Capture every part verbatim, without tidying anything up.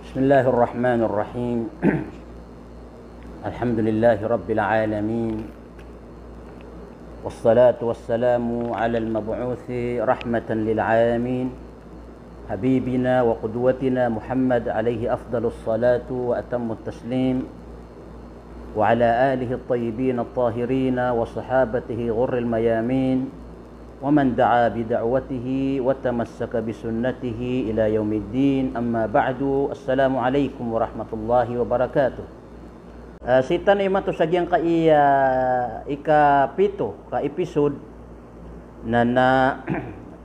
بسم الله الرحمن الرحيم. الحمد لله رب العالمين. والصلاة والسلام على المبعوث رحمة للعالمين، حبيبنا وقدوتنا محمد عليه أفضل الصلاة وأتم التسليم، وعلى آله الطيبين الطاهرين وصحابته الغر الميامين، ومن دعا بدعوته وتمسك بسنته إلى يوم الدين. أما بعد، السلام عليكم ورحمة الله وبركاته. Ah, sii tano imanto sa giyangkaya ikapito ka episode na, na,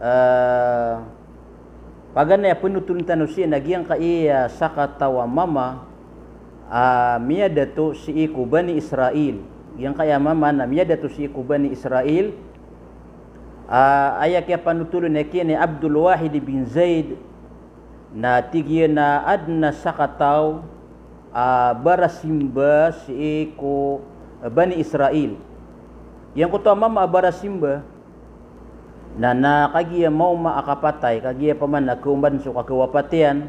ah, paganay a penotolen tano sii na giyangkaya sakataw a mama a miyadato sii ko Bani Israil. Giyangkaya mama na miyadato sii ko Bani Israil. Ah, aya kiyapanotolen iyan i Abdul Wahid bin Zaid, na tig iyan a aden a sakataw a barasimba sii ko Bani Israil. Giyangkoto a mama a barasimba, na, na kagiya maoma a kapatay, kagiya pman a kaomaden so kakawapat iyan,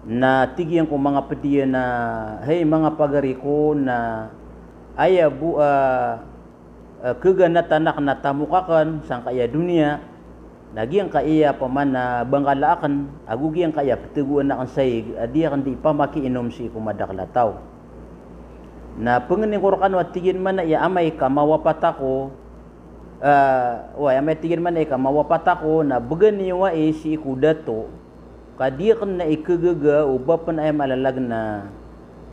na tig iyan ko manga ped iyan a, "Hay manga pagari ko, na aya bo a, eh, keganatan aken a tamok aken sangkaya doniya, na giyangkaya pman a bangkala aken, ago giyangkaya petegoan aken sa ig, a di aken di ipamakiinom sii ko madakel a taw." Na pengenen ko rekano a tig iyan man a iya amay ka mawapat ako, ah, oway, amay tig iyan man a iya ka mawapat ako, na begen iyo ai sii ko dato, ka di aken na ikagaga o ba pen aya maana a lagid na,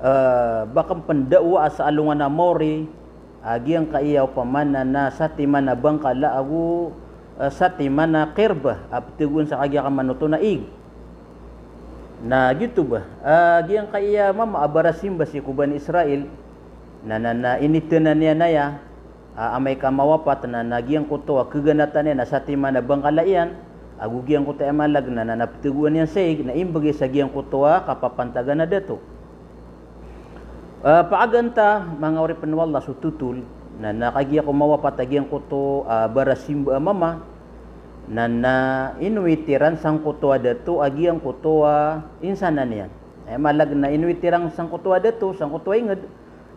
eh, ba aken pen dawaa sa alongan a mawri, a giyangkaya opama na, na satiman a bangkala ago, eh, satiman a kirba a petegoan sa kagiya kamanoto na ig. Na giyoto ba, eh, giyangkaya mama a barasimba sii ko Bani Israil, na, na, na initenan iyan aya, a, amay ka mawapat na, na giyangkoto a keganatan iyan na satiman a bangkala iyan, ago giyangkoto a aya maana a lagid na, na, na petegoan iyan sa ig, na imbegay sa giyangkoto a kapapantagan a dato. Eh, paganay ta, manga oripen o Allah, so totol, na, na kagiya ko mawapat a giyangkoto a barasimba a mama, na, na inowit iran sangkoto a dato a giyangkoto a insanan iyan. Aya maana a lagid na inowit iran sangkoto a dato, sangkoto a inged,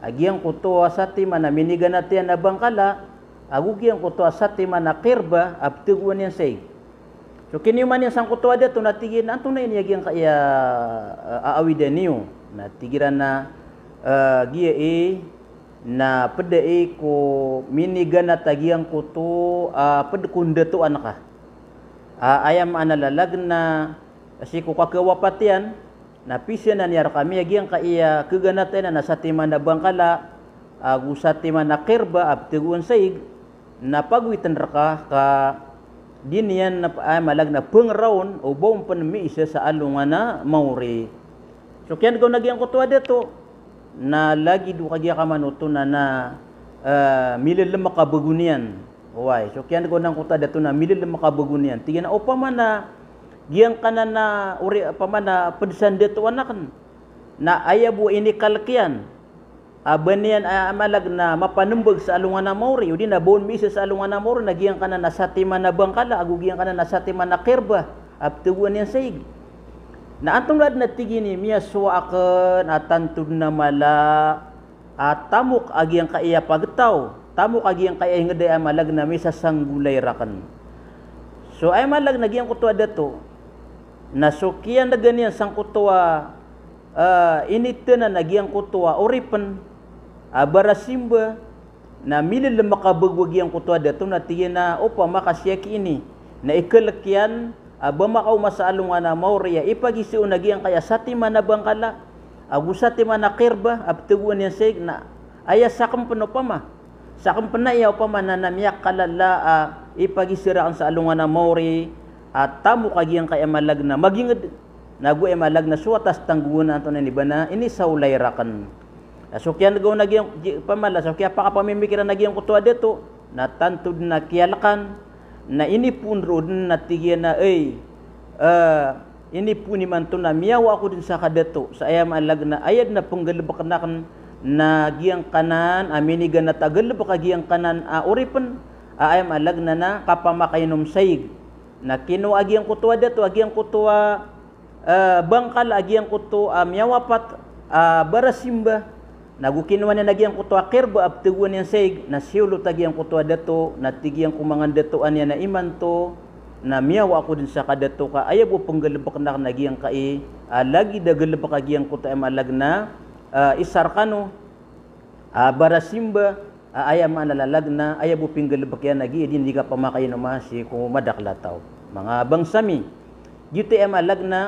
a giyangkoto a satiman a miniganat iyan a bangkala, ago giyangkoto a satiman a kirba a petegoan iyan sa ig. So kiniyoman iyan sangkoto a dato na tig iyan a, "Antonaa ini a giyangkaya, eh, aawidan iyo?" Na tig iran a, eh, giya i, na ped ai ko miniganat a giyangkoto a ped ko ndatoan ka. A, aya maana a lagid na sii ko kakawapat iyan, na pisanan iyan rekami a giyangkaya keganatan iyan na satiman a bangkala ago satiman a kirba a petegoan sa ig, na pagowiten reka ka di niyan na, aya maana a lagid na pengeraon o ba on pen miisa sa alongan a mawri. So kiyanega on a giyangkoto a dato, na lagid o kagiya kamanoto na, na, eh, milelemek a bago niyan. Oway, so kiyanega on angkoto a dato na milelemek a bago niyan. Tig iyan a opama na giyangkanan a ori, opama na ped sa ndatoan aken, na aya bo a inikalek iyan a ba niyan, a, aya maana a lagid na mapanembeg sa alongan a mawri, odi na ba on miisa sa alongan a mawri, na giyangkanan a satiman a bangkala ago giyangkanan a satiman a kirba a petegoan iyan sa ig. Na antonaa den a tig iyan i miyasowa aken a tanto den a mala a tamok a giyangkaya pagtaw, tamok a giyangkaya inged a aya maana a lagid na misasanggolay raken. So aya maana a lagid na giyangkoto a dato, na so kiyanega niyan sangkoto a, eh, initenan a giyangkoto a oripen a barasimba, na milelemek a bago a giyangkoto a dato na tig iyan a opama ka siyaki ini, na ikalek iyan a ba makaoma sa alongan a mawri a ipagiza on a giyangkaya satiman a bangkala ago satiman a kirba a petegoan iyan sa ig, na aya saken pen opama, saken pen aya opama na, na miyakalala a ipagiza raken sa alongan a mawri a tamok a giyangkaya aya maana a lagid na maginged, na ago aya maana a lagid na so watas tanggowan antonaa ini ba na inisaolay raken. Na so kiyanega on a giya, gi-, opama na so kiyapakapamimikiran a giyangkoto a dato, na tanto den a kiyalekan, na inipoon roo den na tig iyan a, "Ay, eh, inipoon imanto na miyawa ako den sa kadato, sa aya maana a lagid na aya den a penggalebeken aken na giyangkanan a miniganat a galebek a giyangkanan a oripen, a aya maana a lagid na, na kapamakainom sa ig." Na kinowa a giyangkoto a dato a giyangkoto a eh, bangkala a giyangkoto a miyawapat a barasimba, na go kinowa niyan a giyangkoto a qirba a ptegoan iyan sa ig, na siyolot a giyangkoto a dato, na tig iyan ko manga dato a niyan a imanto, na miyawa ako den sa kadato ka aya bo penggalebeken aken a giyangkai a lagid a galebek a giyangkoto a aya maana na, eh, isa rekano a barasimba, a aya maana na lalag na aya bo pinggalebek iyan a giya di niyan di kapamakainoma sii ko madakel a taw. Manga bangsa mi, giyoto i aya maana lalag na,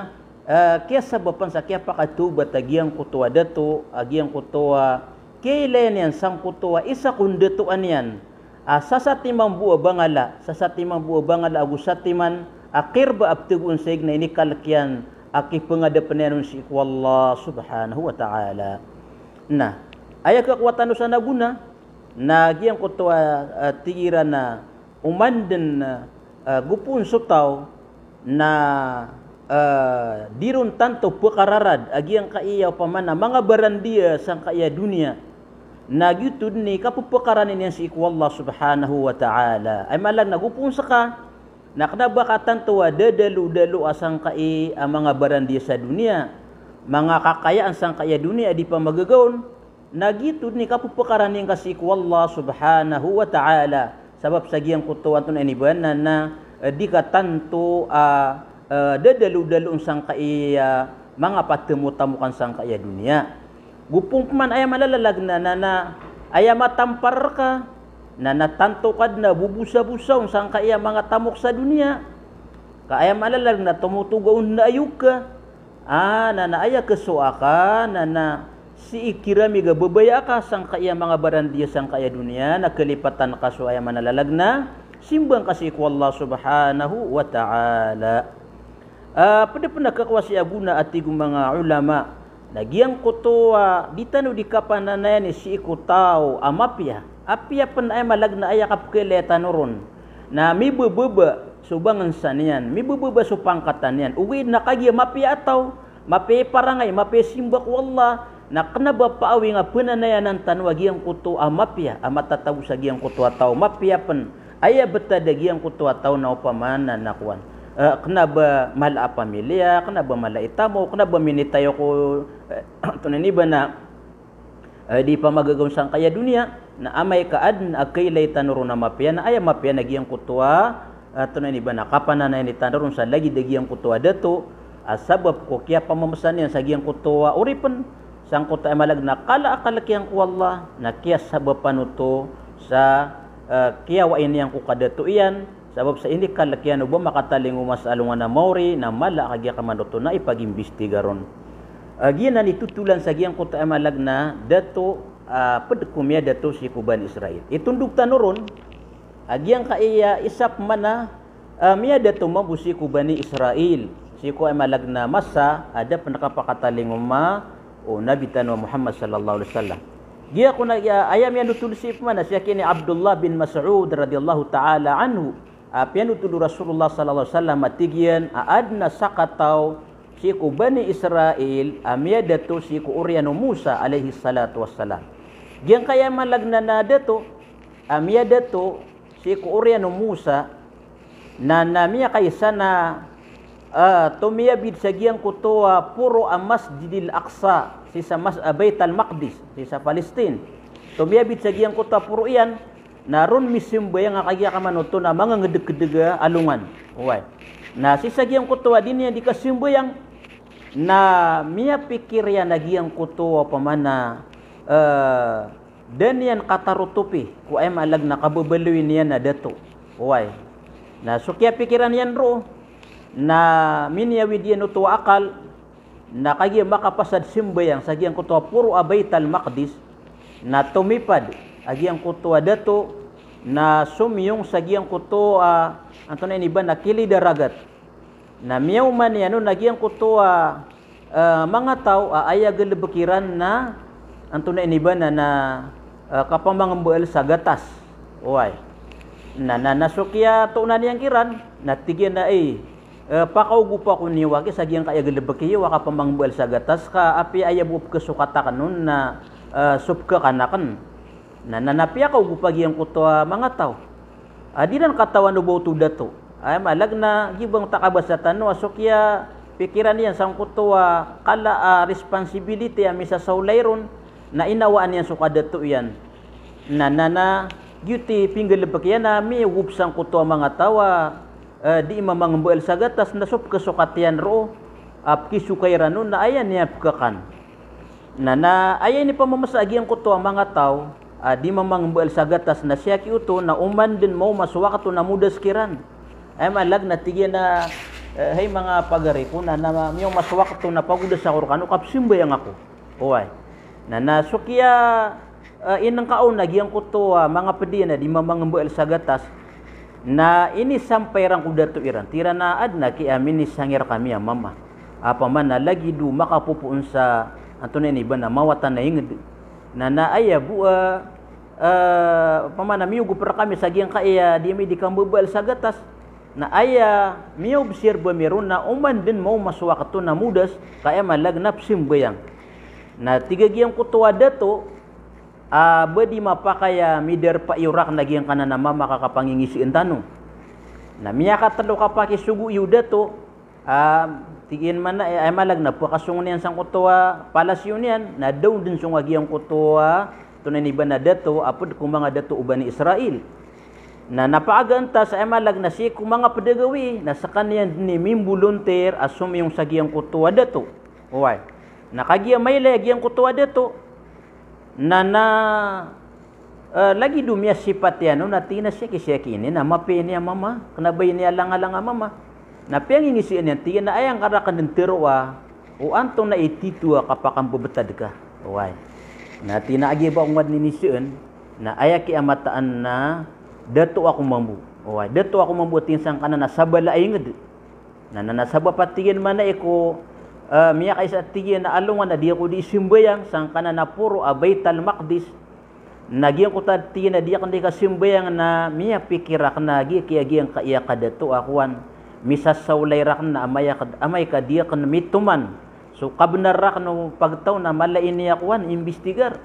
eh, kiyasabapan sa kiyapakatawbat a giyangkoto a dato, a giyangkoto a kiyailay niyan sangkoto a isa kon dato a niyan a sasatiman bo a bangala, sasatiman bo a bangala ago satiman a qirba a ptegoan sa ig na inikalek iyan a kipengadapen iyan on sii ko Allah Subhanahu wa Ta'ala. Na aya kakowa tano san a gona na giyangkoto a, a, tig iran a oman den, a, gopoon so taw na, a, di ron tanto pekararad a giyangkaiya opama na manga barandiya sangkaiya doniya. Na giyoto den i kapepekarani niyan sii ko Allah Subhanahu wa Ta'ala. Aya maana lalag na gopoon seka na kena ba ka tanto a dadalodalo a sangkai a manga barandiya sa doniya, manga kakayaan sangkaiya doniya a di pamagagaon, na giyoto den i kapepekarani ngka sii ko Allah Subhanahu wa Ta'ala. Sabap sa giyangkoto antonaa ini ba na, na, eh, di ka tanto a, eh, dadalodalo sangkaiya manga patemotamokan sangkaiya doniya. Gopoon peman aya maana lalag na, na, na aya matampar reka, na, na tanto ka den a bobosabosa on sangkaiya manga tamok sa doniya. Ka aya maana lalag na tomotoga on na ayog ka. A, na, na aya kesowa ka, na, na sii kiramig a babaya ka sangkaiya manga barandiya sangkaiya doniya, na kelipatan ka so aya maana lalag na simba ngka sii ko Allah Subhanahu wa Ta'ala. A, ped pen a kakowa sii a gona a tig o manga ulama, na giyangkoto a di tano di kapananayani sii ko taw a mapiya. Apiya pen aya maana lalag na aya kapekailaya tano ron na mibebeba so bangensa niyan, mibebeba so pangkatan iyan. Ogaid na kagiya mapiya a taw, mapiya i parangay, mapiya i simba ko Allah, na kena ba paawing a penanayanan tano a giyangkoto a mapiya, a matatago sa giyangkoto a taw a mapiya pen aya betad a giyangkoto a taw na opama na, na kowan. Eh, kena ba mala a pamiliya, kena ba mala i tamok, kena ba minitayo ko, eh, antonaa ini ba na, eh, di pamagagaon sangkaiya doniya, na amay ka aden a kailay tano ron a mapiya, na aya mapiya na giyangkoto a, eh, antonaa ini ba na kapananayani tano ron sa lagid a giyangkoto a dato, a sabap ko kiyapamamesa niyan sa giyangkoto a oripen, sangkoto a aya maana lalag na kala a kalek iyan ko Allah, na kiyasabapan oto sa, eh, kiyawai niyan ko kadato iyan, sabap sa inikalek iyan o ba makatalingoma sa alongan a maori, na mala a kagiya kamanoto na ipagimbistiga ron. A, giyanan i totolan sa giyangkoto a aya maana lalag na dato, a, ped ko miyadato sii ko Bani Israil. Itondog tano ron a giyangkaiya isa peman a, a, miyadato mambo sii ko Bani Israil, sii ko aya maana lalag na masa a da pen kapakatalingoma o Nabi tano a Muhammad sallallahu alaihi wasallam. Giya kon a, aya miyanothol sii peman a siya kini Abdullah bin Mas'ud radhiyallahu ta'ala anhu, a piyanotol o Rasulullah sallallahu alaihi wasallam a tig iyan a aden a sakataw sii ko Bani Israil a miyadato sii ko oriyan o Musa alayhis salatu wassalam. Giyangkaya maana lalag na dato a miyadato sii ko oriyan o Musa na, na miyakaisa na, ah, tomiyabid sa giyangkoto a poro a Masjidil Aqsa, sii sa Mas-, ah, Baital Maqdis, sii sa Palestine. Tomiyabid sa giyangkoto a poro iyan, na ron misimbayang a kagiya kamanoto na manga ngedegedeg a alongan. Oway. Na sii sa giyangkoto a di niyan di kasimbayang, na miyapikir iyan a giyangkoto a opama na, eh, da niyan katarotopi ko aya maana lalag na kababaloy niyan a dato. Oway. Na so kiyapikiran iyan roo, na miniyawid iyan oto a akal, na kagiya makapasad simbayang sa giyangkoto a poro a Baital Maqdis, na tomipad a giyangkoto a dato, na somiyong sa giyangkoto a, antonaa ini ba na kilid a ragat. Na miyaoma niyan on a giyangkoto a, eh, manga taw a aya galebek iran na, antonaa ini ba na, na, eh, kapamangmbaal sa gatas. Oway. Na, na, na so kiyatoona niyan kiran, na tig iyan a, eh, Eh, pakaogopa ko niyo aki sa giyangkaya galebek iyo a kapamangbaal sa gatas ka apiya aya bo pekesokata ken on na, eh, so pekekanaken. Na, na, na piyakaogopa giyangkoto a manga taw. A di ran katawan o ba oto dato. Aya maana lalag na gibang takabasa tano a so kiya, pikiran iyan sangkoto a kala a responsibility a misasaolay ron, na inawaan iyan so kadato iyan. Na, na, na, giyoto i pinggalebek iyan a miyogop sangkoto a manga taw a, eh, di mamangmbaal sa gatas, na so pekesokat iyan roo, a pekisokay iran on, na aya niyan pekekan. Na, na aya inipamamesa a giyangkoto a manga taw a di mamangmbaal sa gatas na siyaki oto na oman den maoma so wakto na modas kiran. Aya maana na tig iyan a, eh, hay manga pagari ko na, na miyaoma so wakto na pagodas ako rekano ka pesembayang ako. Oway. Na, na so kiya, eh, inengka on a giyangkoto a manga ped iyan a di mamangmbaal sa gatas. Na inisampay iran ko dato iran. Tig iran a aden a kiya minisangir kami a mama. Opama na lagid o makapopoon sa antonaa ini ba na mawatan a inged. Na, na aya bo a, eh, opama na miyogop rekami sa giyangkaya di ami di kambabaal sa gatas. Na aya miyaobserba mi ron na oman den maoma so wakto na modas, ka aya maana na pesembayang. Na tig a giyangkoto a dato, a ba di mapakay a midarpa iyo raken a giyangkanan a mama ka kapangingiseen tano. Na miyakatelo ka pakisogo iyo dato, a tig iyan maana, aya maana na pekasong iyan sangkoto a palasyo niyan, na da on den song a giyangkoto a, antonaa ini ba na dato, a ped ko manga dato o Bani Israel. Na, na paagaan ta sa aya maana na sii ko manga ped a gawii, na sekaniyan den i mimbolontir a somiyong sa giyangkoto a dato. Oway. Na kagiya mailay a giyangkoto a dato, na, na, eh, lagid o miyasipat iyan on a tig iyan a siyaki, siyaki ini, na mapiya ini a mama, kena ba ini a langalang a mama. Na piyangingiseen iyan, tig iyan a aya ngka raken den teroa, o antonaa i tito a kapakambebetad ka. Oway. Na tig iyan a agiya ba ko ngka den iniseen, na aya kiya mataan na dato ako mambo. Oway, dato ako mambo, tig iyan, sangkanan a sabala a inged. Na, na, na sabap a tig iyan maana ko, eh, miyakaisa a tig iyan a alongan a di ako di sembayang sangkanan a poro a Baital Maqdis. Na giyangkoto a tig iyan a di aken di kasembayang na miyapikir aken a giya kiya giyangkaya kadato a kowan. Misasaolay raken na amay ak-, amay ka di aken mitoman so kabenar raken o pagtaw na mala ini a kowan, imbestigar.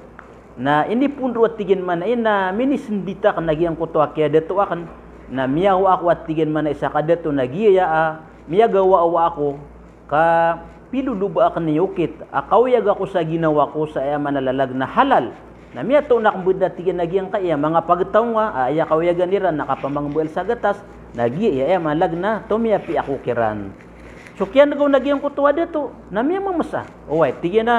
Na inipondro a tig iyan maana na minisendit aken a giyangkoto a kiyadato aken. Na miyawa ako a tig iyan maana sa kadato na giyaya a miyagawawa ako ka piloloba aken i okit a kaoyag ako sa ginawa ko sa aya maana lalag na halal. Na miyatoon aken bed a tig iyan a giyangkaya manga pagtaw nga a aya kaoyagan iran na kapamangmbaal sa gatas, na giyaya aya maana lalag na tomiyapiya ako kiran. So kiyanegaw na giyangkoto a dato, na miyamamesa. Oway, tig iyan a,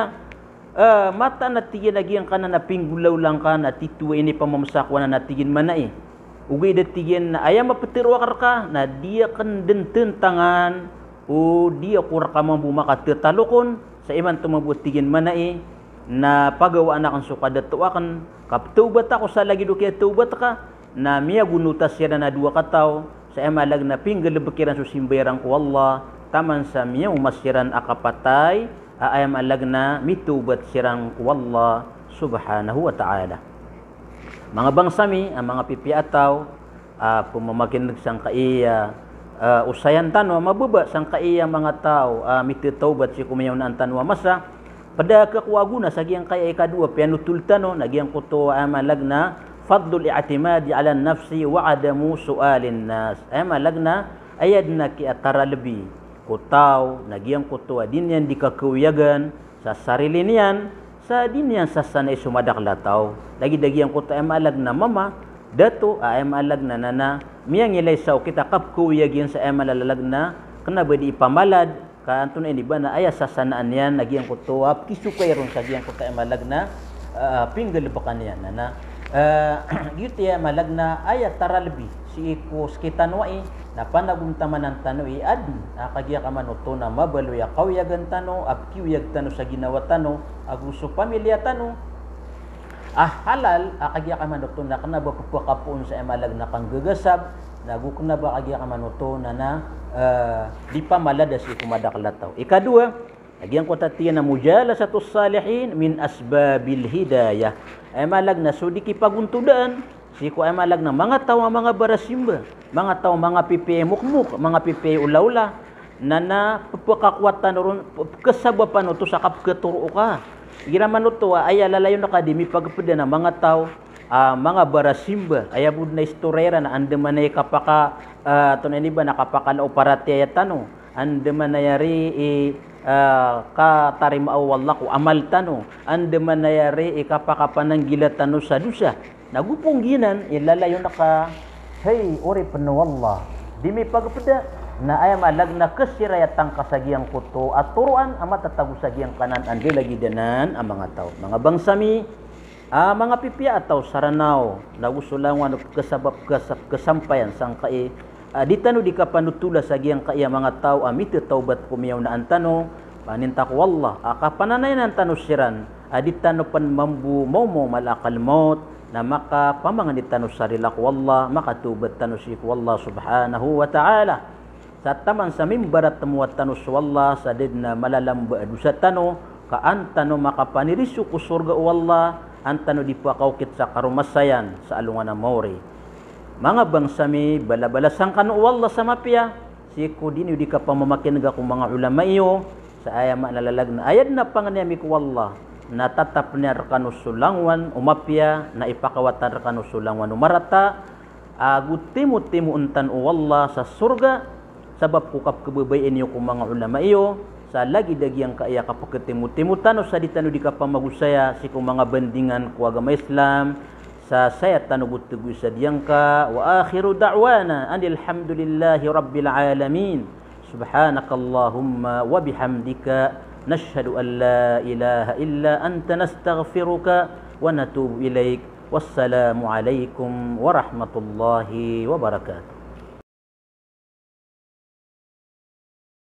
eh, mataan a tig iyan a giyangkanan a pinggolawla ngka na tito a inipamamesa ko anan a tig iyan maana. Ogaid a tig iyan na aya mapetero ako reka na di aken den tentangan o di ako reka mambo makatetalokon sa imanto mambo a tig iyan maana na pagawaan aken so kadato aken, ka petawbat ako sa lagid o kiyatawbat ka, na miyagonota siran a dowa kataw, sa aya maana lalag na pinggalebek iran so simba iran ko Allah, taman sa miyaoma siran a kapatay, a aya maana lalag na mitawbat siran ko Allah subhanahu wa ta'ala. Manga bangsa mi, a manga pipiya a taw, a pemamakineg sangkaiya, a osayan tano a mababa, sangkaiya manga taw a mitetawbat sii ko miyaonaan tano a masa, ped a khakowa a gona sa giyangkaya ikadowa, piyanotol tano, na giyangkoto a aya maana lalag na fadlul i'timadi ala nafsi wa adamu su'alin nas. Aya maana lalag na aya den a kiyataralbi ko taw, na giyangkoto a di niyan di kakaoyagan sa sarili niyan, sa di niyan sasanai so madakel a taw. Lagid a giyangkoto a aya maana lalag na mama, dato, a aya maana lalag na nana, miyangilay sa okit a kapekaoyag iyan sa aya maana lalag na kena ba di ipamalad, ka antonaa ini ba na aya sasanaan iyan na giyangkoto a pekisokay ron sa giyangkoto a aya maana lalag na, ah, pinggalebekan iyan. Na, na, ah, giyoto i aya maana lalag na aya taralbi sii ko sekitano ai, na panagontamanan tano i aden a kagiya kamanoto na mabaloy a kaoyagan tano, a pekiyoyag tano sa ginawa tano, ago so pamiliya tano. A halal a kagiya kamanoto na kena ba pepakapoon sa aya maana lalag na kanggagasab, na go kena ba kagiya kamanoto na, na, eh, di pamalad a sii ko madakel a taw. Ikadowa, a giyangkoto a tig iyan a mujalasatus salihin min asbabil hidayah. Aya maana lalag na so di kipagontodaan sii ko aya maana lalag na manga taw a manga barasimba, manga taw a manga pipiya i mokmok, manga pipiya i olaola, na, na pepakakowa tano ron, pe-, pekesabapan oto sa kapeketoro ka. Igira manoto a aya lalayon ka di mipagepeda na manga taw a manga barasimba, aya bo den a istoriya iran na andamanaya i kapaka, ah, antonaa ini ba na kapakala o paratiyaya tano. Andamanaya ri i, ah, katarima o Allah ko amal tano. Andamanaya ri i kapakapananggila tano sa dosa. Na go pn giyanan i lalayon ka, hay oripn o Allah, di mipagpda, na aya maana na khasirayatan ka sa giyangkoto a toroan a matatago sa giyangkanan a ndalagid anan a manga taw. Manga bangsa mi, a manga pipiya a taw sa Ranaw, na go so langowan o pkhasabap, pkhasap, pkhasampayan sangkai a di tano di kapanotola sa giyangkaya manga taw a mithatawbat ko miyaonaan tano, paninta ko Allah a kapananayanan tano siran a di tano pn mambo maomaw malakal mawt, na makapamangni tano sa rila ko Allah, makatawbat tano sii ko Allah subhanahu wa ta'ala. Sa taman sa mimbaratmowa tano so Allah sa da dn a malalamba a dosa tano, ka an tano makapaniriso ko sorga o Allah, an tano di pakaokit sa karomasayan sa alongan a maori. Manga bangsa mi, balabalasan kano o Allah sa mapiya, sii ko di niyo di kapamamakinega ko manga ulama iyo, sa aya maana lalayon na aya dn a pangni ami ko Allah, na tatapn iyan rkano so langowan o mapiya, na ipakawatan rkano so langowan o marata, ago timotimoon tano o Allah sa sorga, sabap ko kapkhababayai niyo ko manga ulama iyo, sa lagid a giyangkaya kapkhatimotimo tano sa di tano di kapamagosaya sii ko manga bandingan ko agama Islam, sa saya tano bo tegoy sa diyangka, wa akhiru da'wana anil hamdulillahi rabbil alamin. Subhanakallahumma wa bihamdika, nashhadu an la ilaha illa anta, nastaghfiruka wa natubu ilaik. Wassalamu alaikum warahmatullahi wabarakatuh.